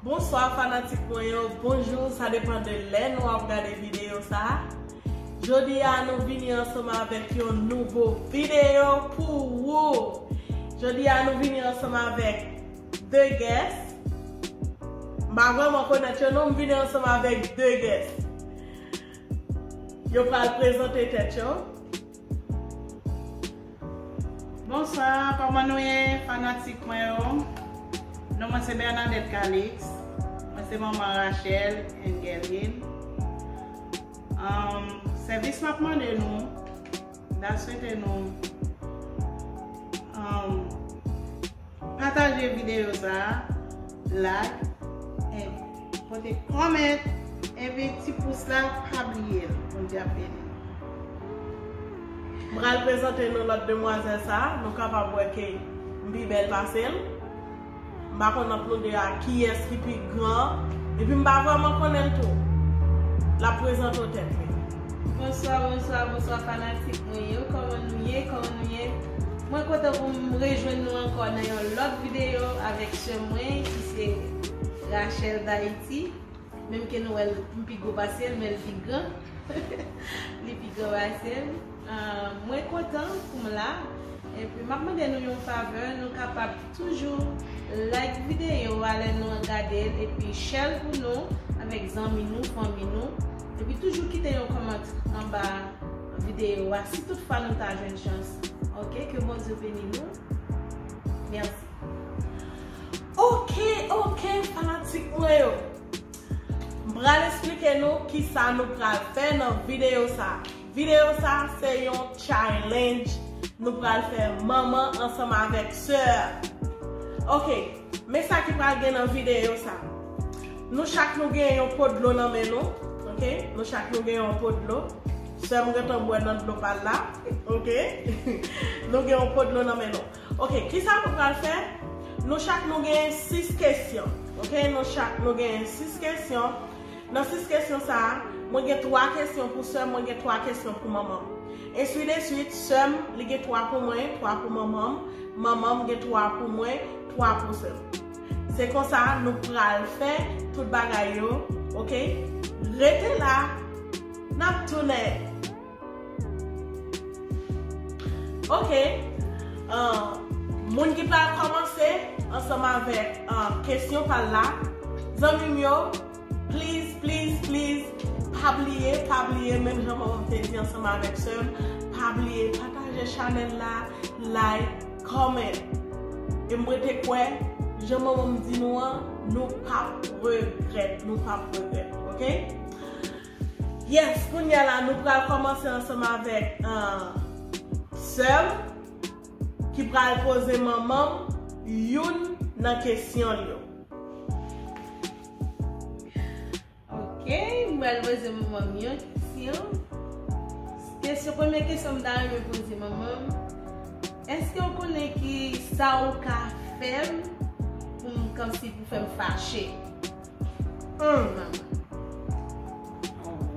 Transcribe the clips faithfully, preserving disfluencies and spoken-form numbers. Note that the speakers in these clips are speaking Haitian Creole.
Bonswa fanatik mwen yo, bonjou, sa depann de lè nou ap gade videyo sa. Jodi a nou vini ansanm avèk yon nouvo videyo pou ou. Jodi a nou vini ansanm avèk de guest. M pa vrèman konèt yo non, m vini ansanm avèk de guest. Yo pral prezante tèt yo. Bonswa, kòman nou ye, fanatik mwen yo? Non mwen se Bernadette Calix. Mwen se manman Rachel and Guerline. Um, sèvis m ap mande nou, m ta swete nou, um, pataje videyo sa a, like, and pote comment, epi ti pous la, pa bliye l. Bondye ap beni nou. M pral prezante nou lòt demwazèl sa a, nou kapab wè ke m pi bèl pase l. M pa konn ant nou de a kiyès ki pi gran, epi m pa vrèman konnen l tou. L ap prezante w tèt li. Bonswa, bonswa, bonswa fanatik mwen yo, kòman nou ye, kòman nou ye? Mwen kontan pou m rejwenn nou ankò nan yon lòt videyo avèk sè mwen ki se Rachel D'Haïti. Menm ke nou wè l, m pi gwo pase l, men l pi gran. Li pi gran pase m. Ah, mwen kontan pou m la. Epi m ap mande nou yon favè, nou kapab toujou like videyo a lè nou gade l, epi share l pou nou avèk zanmi nou, fanmi nou. Epi toujou kite yon kòmantè anba videyo a si toutfwa nou ta jwenn chans. Oke, ke Bondye beni nou. Mèsi. Oke, oke, fanatik mwen yo. M pral eksplike nou kisa nou pral fè nan videyo sa. Videyo sa se yon challenge nou pral fè manman ansanm avèk sè. Oke, men sa ki pral gen nan videyo sa. Nou chak nou gen yon po dlo nan men nou. Oke, nou chak nou gen yon po dlo. Sè m gentan bwè nan dlo pa l la. Oke, nou gen yon po dlo nan men nou. Oke, kisa nou pral fè? Nou chak nou gen sis kesyon. Oke, nou chak nou gen sis kesyon. Nan sis kesyon sa a, mwen gen twa kesyon pou sè m, mwen gen twa kesyon pou manman m. Ensi de swit, sè m, li gen twa pou mwen, twa pou manman m, manman m gen twa pou mwen, twa pou sè m. Se konsa nou pral fè tout bagay yo, oke? Rete la, n ap tounen. Oke. Ah, moun ki pral kòmanse ansanm avèk, ah, kesyon pa l la, zanmi m yo, please, please, please, pa bliye, pa bliye, menm jan manman m te di ansanm avèk sè m, pa bliye pataje chanèl la, like, comment. E m rete kwè, jan manman m di nou an, nou p ap regrèt, nou p ap regrèt, oke? Yes, kounye a la, nou pral kòmanse ansanm avèk, ah, sè m, ki pral poze manman m youn nan kesyon l yo. Oke, m pral poze manman m yon kesyon. Kesyon, premye kesyon m ta renmen poze manman m, èske w konnen ki sa w ka fè m pou m, kòmsi pou fè m fache? Hmm.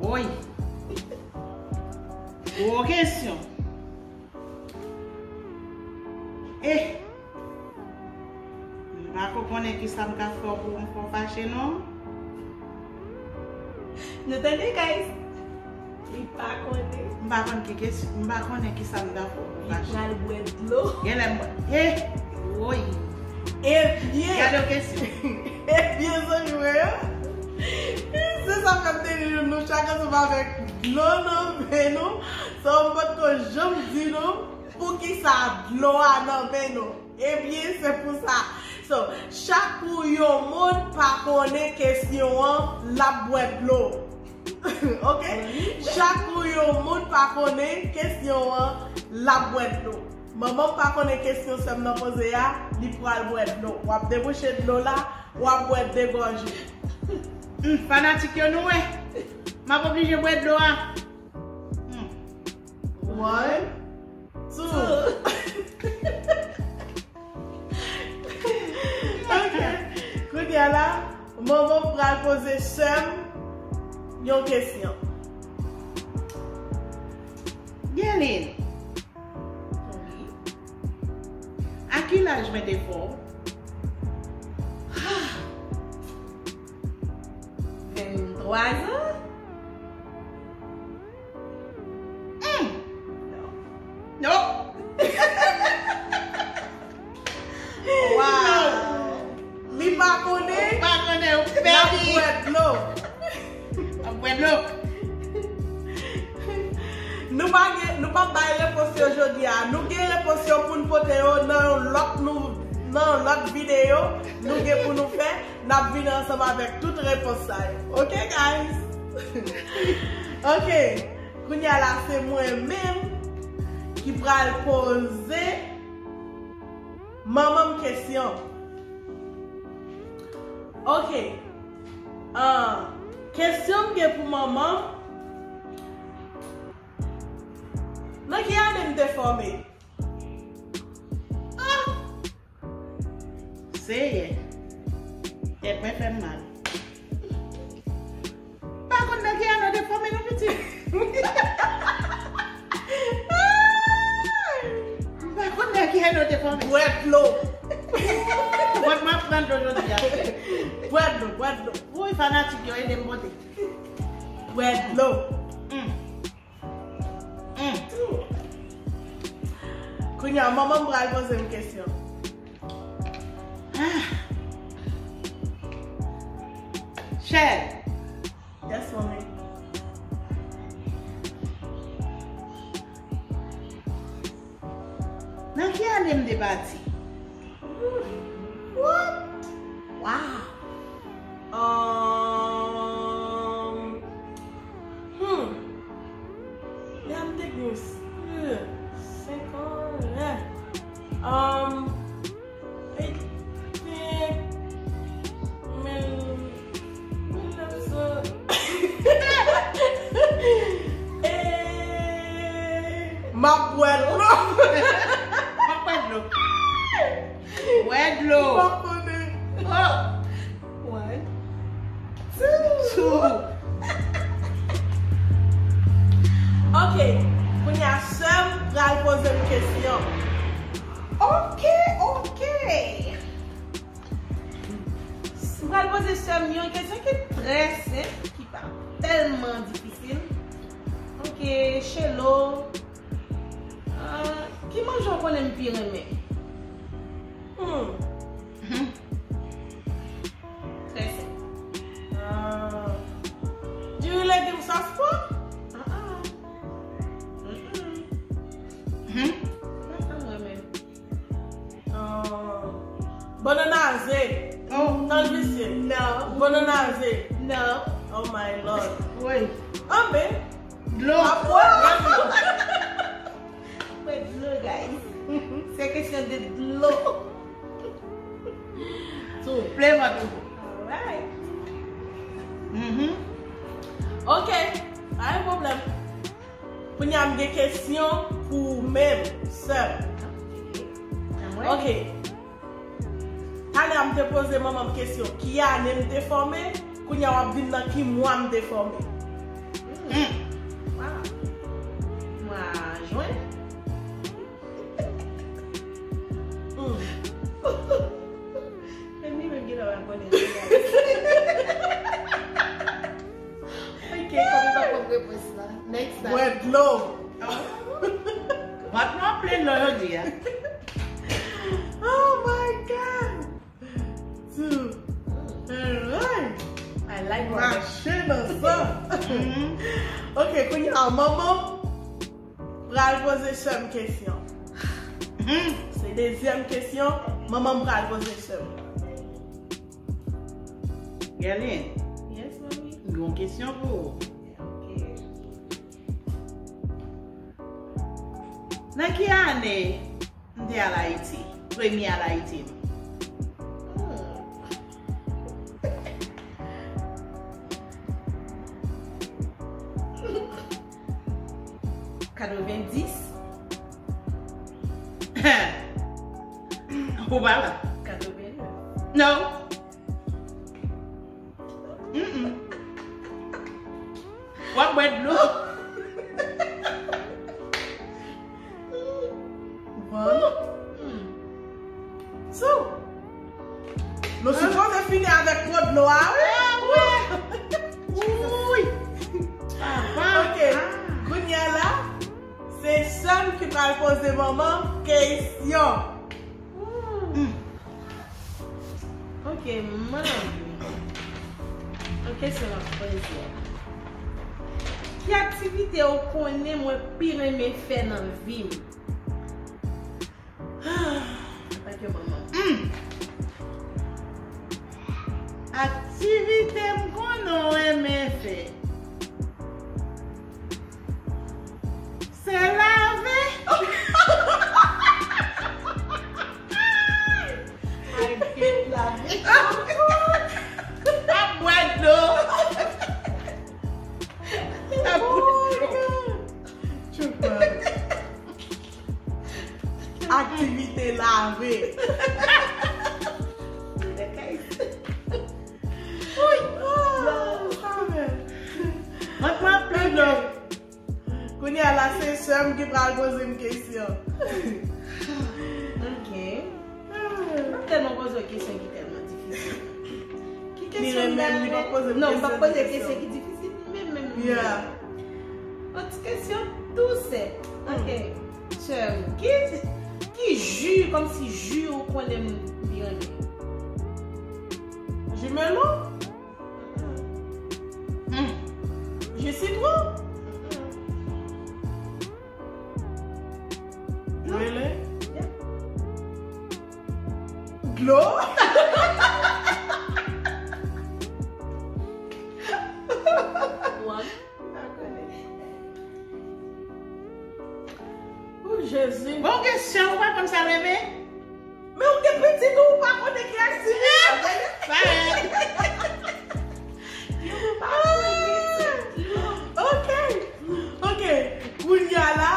Woy. Gwo kesyon. Eh. M pa ko konnen ki sa m ka fè w pou m fè w fache non. Nou tande, guys? Li pa konnen. M pa konn ki kes-, m pa konnen ki sa m ta fè pou fache. Li pral bwè dlo. Genlè m, eh, woy. Ebyen. Gade yon kesyon. Ebyen, zanmi mwen yo. Se sa fè m te di nou, nou chak ansanm avèk dlo nan men nou. Sa m potko janm di nou poukisa dlo a nan men nou. Ebyen, se pou sa. So, chak kou yon moun pa konnen kesyon an, l ap bwè dlo. Oke? Chak kou yon moun pa konnen kesyon an, l ap bwè dlo. Manman m pa konnen kesyon sè m nan poze a, li pral bwè dlo. W ap debouche dlo la, w ap bwè de gòje. Hmm, fanatik yo, nou wè. M ap oblije bwè dlo a. Hmm. One, two. Ok. Kounye a la, manman m pral poze sè m yon kesyon. Guerline. Wi. A ki laj mwen te fè w? Ah. Wazan? Mm. Non. Non. Wow. Li pa konnen. Ou pa konnen, ou pèdi. N ap bwè dlo. N ap bwè dlo. Nou pa gen, nou p ap bay repons yo jodi a. Nou gen repons yo pou n pote yo nan yon lòt nou, nan yon lòt videyo. Nou gen pou nou fè. N ap vin ansanm avèk tout repons sa yo. Ok, guys? Ok. Kounye a la, se mwen menm ki pral poze manman m kesyon. Ok. Ah, kesyon m gen pou manman, nan ki ane m te fòme? Ah! Seyè. Tèt mwen fè m mal. M pa konn nan ki ane w te fòme non, pitit. M pa konn nan ki ane w te fòme. Bwè dlo. Mwen, m ap pran dlo jodi a. Bwè dlo, bwè dlo. Woy, fanatik yo, ede m pote. Bwè dlo. Mm. Mm. Kounye a, manman m pral poze m kesyon. Ah. Chèl. Yes, mommy. Nan ki ane m te pati? What? Wow. Um, hmm. Lè m te gen senk an, eh. Um, I think, mil, mil nèf san. Eh. M ap bwè dlo. M ap bwè dlo. Bwè dlo. M pa konnen. Oh. One, two. Two. Ok. Kounye a, sè m pral poze m kesyon. Ok, ok. M pral poze sè m yon kesyon ki trè senp, ki pa tèlman difisil. Ok, Shelo. Ah, ki manje w konnen m pi renmen? Hmm. Hmm. Trè senp. Ah. Diri legim sòs po? Ah, ah. Mm-mm. Hmm. Se pa sa m renmen. Ah. Bannann a ze. Oh. Tan visye. Non. Bannann a ze. Non. Oh my Lord. Wi. Anben. Dlo. Apre. Bwè dlo, guys. Se kesyon de dlo. Souple, mwen toujou. Alright. Mhm. Ok, pa gen pwoblèm. Kounye a m gen kesyon pou ou menm, sè m. Anmwey. Ok. Talè a m te poze manman m kesyon, ki ane m te fòme? Kounye a w ap di m nan ki mwa m te fòme. Hmm. Wow. Mwa jen. Hmm. Menm li menm genlè pa konnen. Ok, kòm li pa konn repons la. Next time. Bwè dlo. Vant mwen plen dlo jodi a. Oh my God. Two. Alright. I like water. Mache nan san. Mhm. Ok, kounye a, manman m pral poze sè m kesyon. Mhm. Se dezyèm kesyon, manman m pral poze sè m. Guerline. Yes, mommy. M gen yon kesyon pou ou. Ok. Nan ki ane m te al Ayiti? Premye al Ayiti m. Hmm. Katrevenndis. Ou pa la. Katrevennnèf. Non. Mm-mm. W ap bwè dlo. Bon. Hmm. So, nou sipoze fini avèk gwo dlo a, wi. Ah, wi. ki pral poze manman kesyon. Hmm. Ok, manmi. An kesyon m ap poze a. Ki aktivite ou konnen mwen pi renmen fè nan vi m? Antanke manman. Hmm. Aktivite m konnen w renmen fè. Se lave. Ay, get lave. Ap bwè dlo. Ap bwè dlo. Aktivite lave. Uy! Mwen pran pli dlo. Kounye a la, se sè m ki pral poze m kesyon. Ok. M ap tèlman poze w kesyon ki tèlman difisil. Ki kesyon m pral poze? Non, m p ap poze kesyon ki difisil menm, menm, menm. Yeah. Yon ti kesyon tou senp. Ok. Sè m, ki, ki ji, kòmsi ji ou konnen m pi renmen? Ji melon? Mm. Ji sitwon? Really? Yeah. Dlo? One. Oh, Jezi. Bon kesyon, ou pa konn sa leve? Men ou gen pitit ou, ou pa konnen ki aktivite. Ou pa konnen. Ok. Ok. Kounye a la,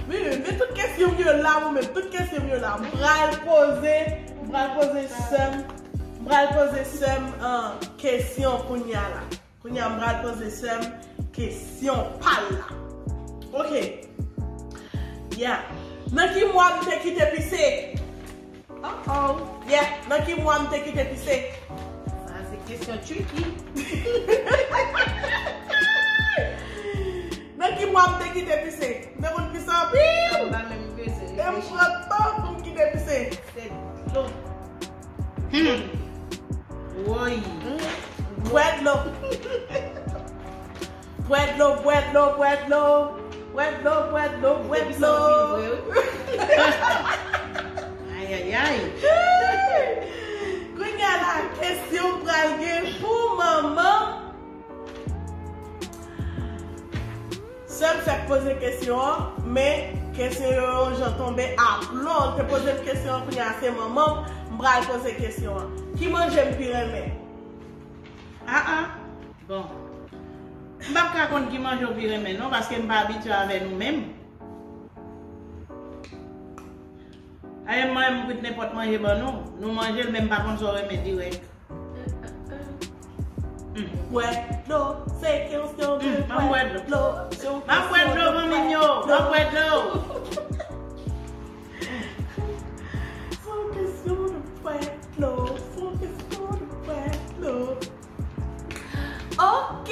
men, men tout kesyon m yo la, mwen menm, tout kesyon m yo la. M pral poze, m pral poze sè m, m pral poze sè m, ah, kesyon kounye a la. Kounye a, m pral poze sè m kesyon pa l la. Ok. Yeah. Nan ki mwa m te kite pise? Oh oh. Yeah. Nan ki mwa m te kite pise? Sa se kesyon tricky. Nan ki mwa m te kite pise? M te konn pise anpil. Sa pa menm bezwen reflechi. E m pran tan pou m kite pise. Se dlo. Hmm. Woy. Bwè dlo. Bwè dlo, bwè dlo, bwè dlo. Bwè dlo, bwè dlo, bwè dlo. Depi sa w vin vre, wi. Ay, ay, ay. Kounye a la, kesyon pral gen pou manman. Sè m fèk poze kesyon an, men kesyon yo yon jan tonbe aplon. L te poze m kesyon an, kounye a se manman m, m pral poze kesyon an. Ki manje m pi renmen? Ah, ah. Bon. M p ap ka konn ki manje w pi renmen, non, paske m pa abitye avè nou menm. Ayen, mwen, m kwit nenpòt manje ban nou. Nou manje l, men m pa konn sa w renmen dirèk. Bwè dlo, se kesyon de bwè dlo. M ap bwè dlo, fanmi m yo. M ap bwè dlo. Se yon kesyon de bwè dlo. Se yon kesyon de bwè dlo. Ok.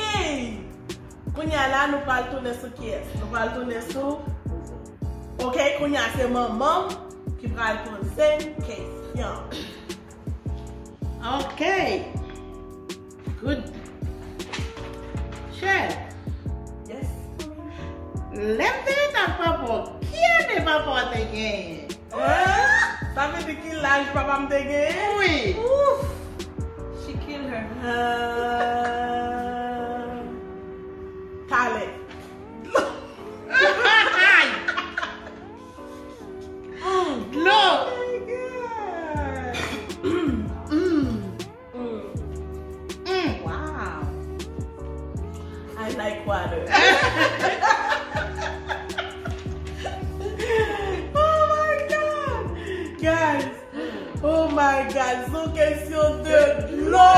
Kounye a la, nou pral tounen sou kiyès? Nou pral tounen sou. Ok, kounye a se manman m ki pral poze m kesyon. Ok. Good. Chè. Yes. Lè m te rete ak papa w, ki ane papa w te genyen? Hein? Sa vle di ki laj papa m te genyen? Wi. Ouf. She kill her. Ah. Talè. Dlo. Oh my God. Mm. Mm. Mm. Wow. I like water. Oh my God. Guys. Mm. Oh my God. Se yon kesyon de dlo.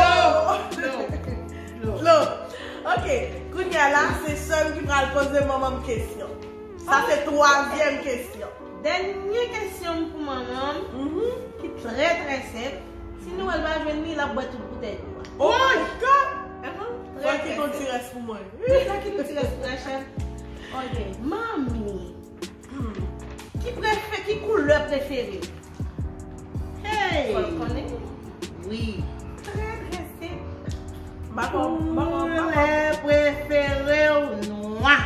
Dlo. Dlo. Dlo. Ok. Kounye a la, se sè m ki pral poze manman m kesyon. Sa se twazyèm kesyon. Dènye kesyon m pou manman m, ki trè, trè senp. Si Nwèl pa jwenn li, l ap bwè tout boutèy dlo a. Oh my God! Ahan, trè, trè senp. Fò kite yon ti rès pou mwen. Wi, fò kite yon ti rès pou Rachel. Ok, manmi. Hmm. Ki prefe-, ki koulè prefere w? Hey! Fò l konnen. Wi. Trè, trè senp. M pa konn, m pa konn, m pa konn. Koulè prefere w nwa.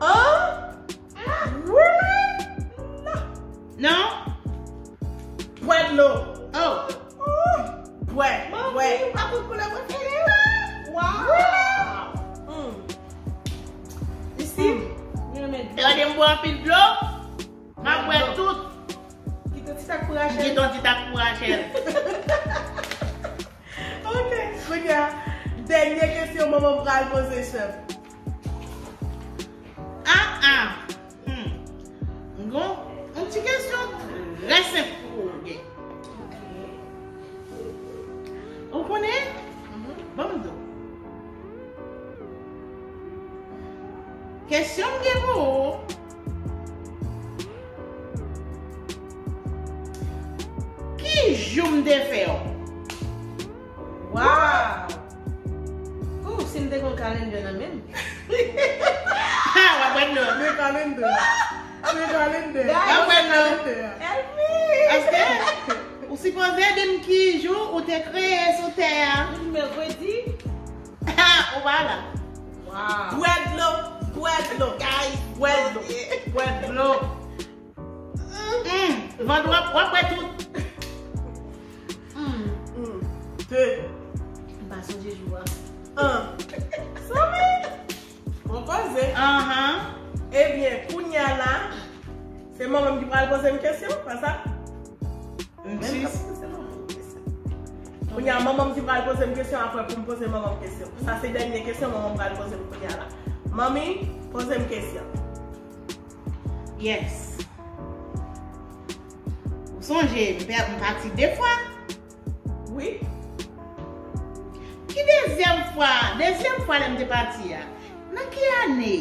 An? Really? Non. Non? Bwè dlo. Oh. Bwè, bwè. Manmi, ou pa konn koulè prefere w? Wow. Hmm. Isi, hmm, mwen renmen dlo. Gade m bwè anpil dlo. M ap bwè tout. Kite yon ti tak pou Rachel. Kite yon ti tak pou Rachel. Ok, kounye a, dènye kesyon manman m pral poze sè m. Ah, ah. Hmm. Gon, yon ti kesyon trè senp pou ou gen. Ou konnen? Mhm. Ban m di w. Kesyon m gen pou ou. Ki jou m te fè w? Wow! Ou, si m te gen yon kalendè nan men m. Ha, w ap bwè dlo. Men kalendè. Men kalendè. Guys, w ap bwè dlo. Kalendè. Help me! Paske ou sipoze di m ki jou ou te kreye sou tè a. Mèkredi. Ha, ou pa la. Wow. Bwè dlo, bwè dlo. Guys, bwè dlo. Bwè dlo. Mm, vant w ap, w ap bwè tout. Mm. Mm. De. M pa sonje jou a. An. Sanmi. Bon koze. Ahan. Ebyen, kounye a la, se manman m ki pral poze m kesyon, pa sa? M menm si. K ap poze manman m kesyon. Kounye a, manman m ki pral poze m kesyon, apre pou m poze manman m kesyon. Sa se dènye kesyon manman m pral poze m kounye a la. Manmi, poze m kesyon. Yes. Ou sonje, m pè-, m pati de fwa? Wi. Ki dezyèm fwa? Dezyèm fwa lè m te pati a. Nan ki ane?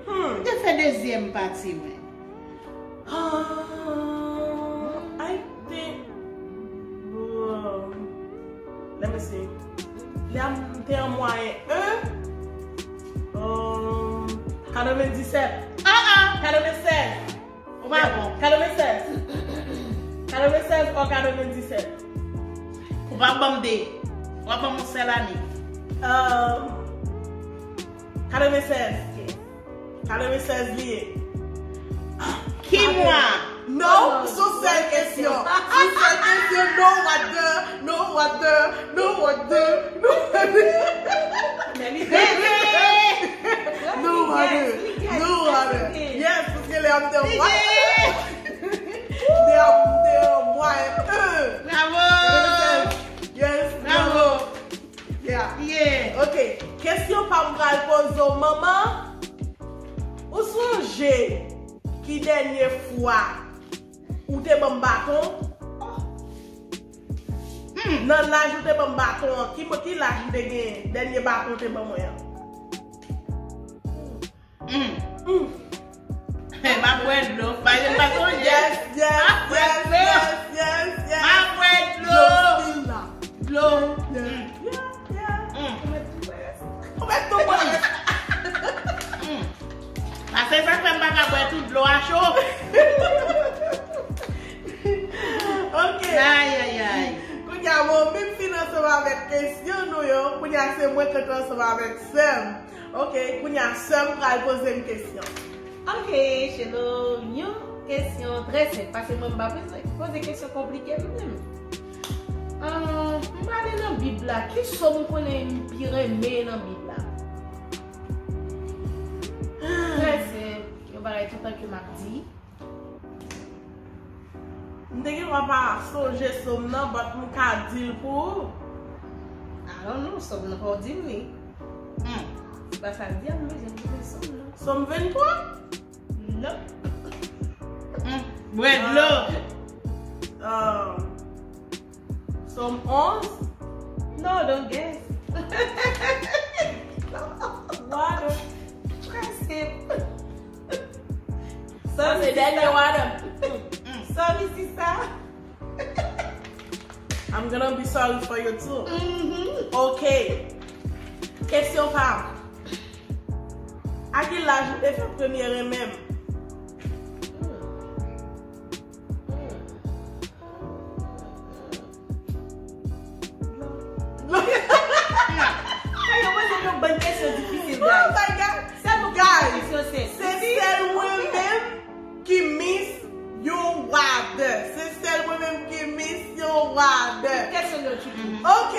Hmm. M te fè dezyèm pati mwen. Ah, I think, um, let me see. Lè a m te an mwayen en, um, katrevenndisèt. Ah, ah. Katrevennsèz. Ou pa bon. Katrevennsèz. Katrevennsèz ou katrevenndisèt. Ou pa ban m de. W ap ban m yon sèl ane. Um, katrevennsèz. Katrevennsèz li ye. Ki mwa? Non, sou sèl kesyon. Sou sèl kesyon, no water, no water, no water, no water. Men li bèl. No water, no water. Yes, paske lè a m te an mwayen. Lè a m te an mwayen. Bravo! Yes, bravo. Yeah. Yeah. Ok. Kesyon pa m pral poze w, manman. Ou sonje ki dènye fwa ou te ban m baton? Hmm. Nan laj ou te ban m baton an, ki, ki laj ou te genyen? Dènye baton ou te ban mwen an? Mm. Mm. M ap bwè dlo. Paske m pa sonje. Yes, yes, yes, yes, yes, yes. M ap bwè dlo. Dlo still la. Dlo. Yes. Mm. Yeah, yeah. Mm. Ou mèt tou bwè. Ou mèt tou bwè. Mm. Paske sa fè m pa ka bwè tout dlo a cho. Ok. Ay, ay, ay. Kounye a, bon, menm fin ansanm avèk kesyon nou yo, kounye a se mwen k antre ansanm avèk sè m. Ok, kounye a sè m pral poze m kesyon. Ok, Chelo, yon kesyon trè senp, paske mwen m pa bezwen poze kesyon konplike m menm. Ah, m prale nan Bib la. Ki sòm ou konnen m pi renmen nan Bib la? Trè senp, yon bagay toutan ke m ap di. M te gen dwa pa sonje sòm nan, but m ka di l pou ou. I don't know, sòm nan fò w di m li. Hmm. Se pa sa l di a, m bezwen sonje sòm nan. Sòm venntwa? Non. Hmm. Bwè dlo. Ah, ah. Sòm onz? No, don't guess. Water. Trè senp. Sa se dènye water. Sòm isi sa. I'm gonna be sorry for you too. Mhm. Ok. Kesyon pa m. A ki laj ou te fè premye renmen m? Yon kesyon difisil, guys. Oh my God. Sèl mwen ki Guys, kesyon se se sèl mwen menm ki miss yon wad. Se sèl mwen menm ki miss yon wad. Kesyon yo, Chouchou. Ok,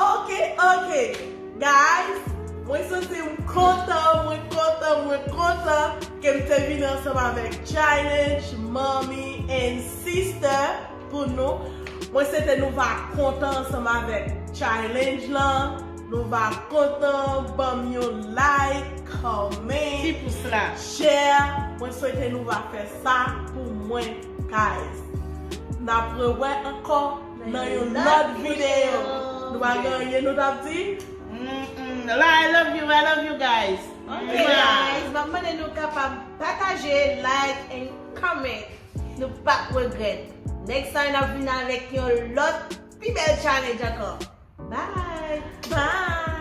ok, ok. Guys, mwen santi m kontan, mwen kontan, mwen kontan ke m te vin ansanm avèk Challenge, Mommy and Sister pou nou. Mwen swete nou va kontan ansanm avèk challenge lan. Nou va kontan, ban m yon like, comment, Ti pous la. Share. Mwen swete nou va fè sa pou mwen, guys. N ap rewè ankò nan yon lòt videyo. Nou pa gen anyen nou t ap di? Mm-mm. I love you, I love you guys. Ok, Mwah. guys. M ap mande nou kapab pataje, like and comment. Nou p ap regrèt. Next time n ap vin avèk yon lòt pi bèl challenge ankò. Bye. Bye.